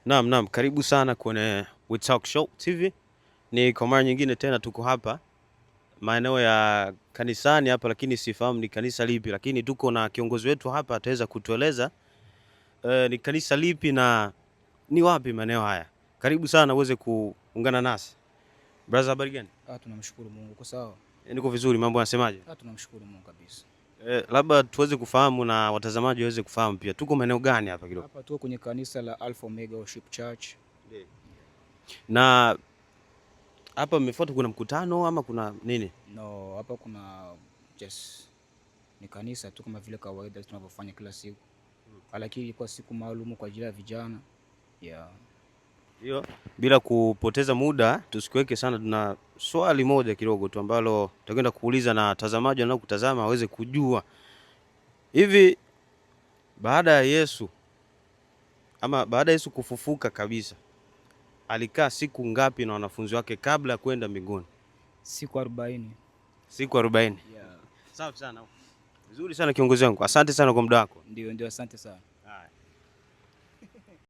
Naam, naam, karibu sana kwenye We Talk Show TV. Ni kwa mara nyingine tena tuko hapa maeneo ya kanisani hapa, lakini sifahamu ni kanisa lipi, lakini tuko na kiongozi wetu hapa ataweza kutueleza ni kanisa lipi na ni wapi maeneo haya. Karibu sana uweze kuungana nasi. Brother, habari gani? Ah, tunamshukuru Mungu kwa sawa. Niko vizuri, mambo yanasemaje? Ah, tunamshukuru Mungu kabisa. Labda tuweze kufahamu na watazamaji waweze kufahamu pia tuko maeneo gani hapa kidogo. Hapa tuko kwenye kanisa la Alpha Omega Worship Church. Na hapa mmefuata, kuna mkutano ama kuna nini? No, hapa kuna just ni kanisa tu kama vile kawaida tunavyofanya kila siku. Lakini ilikuwa siku maalum kwa ajili ya vijana. Yeah. Ndio, bila kupoteza muda tusikuweke sana, tuna swali moja kidogo tu ambalo tutakwenda kuuliza na watazamaji wanaokutazama waweze kujua. Hivi baada ya Yesu ama baada ya Yesu kufufuka kabisa, alikaa siku ngapi na wanafunzi wake kabla ya kwenda mbinguni? Siku 40. Siku 40. Yeah. Safi sana. Vizuri sana kiongozi wangu. Asante sana kwa muda wako. Ndio, ndio, asante sana.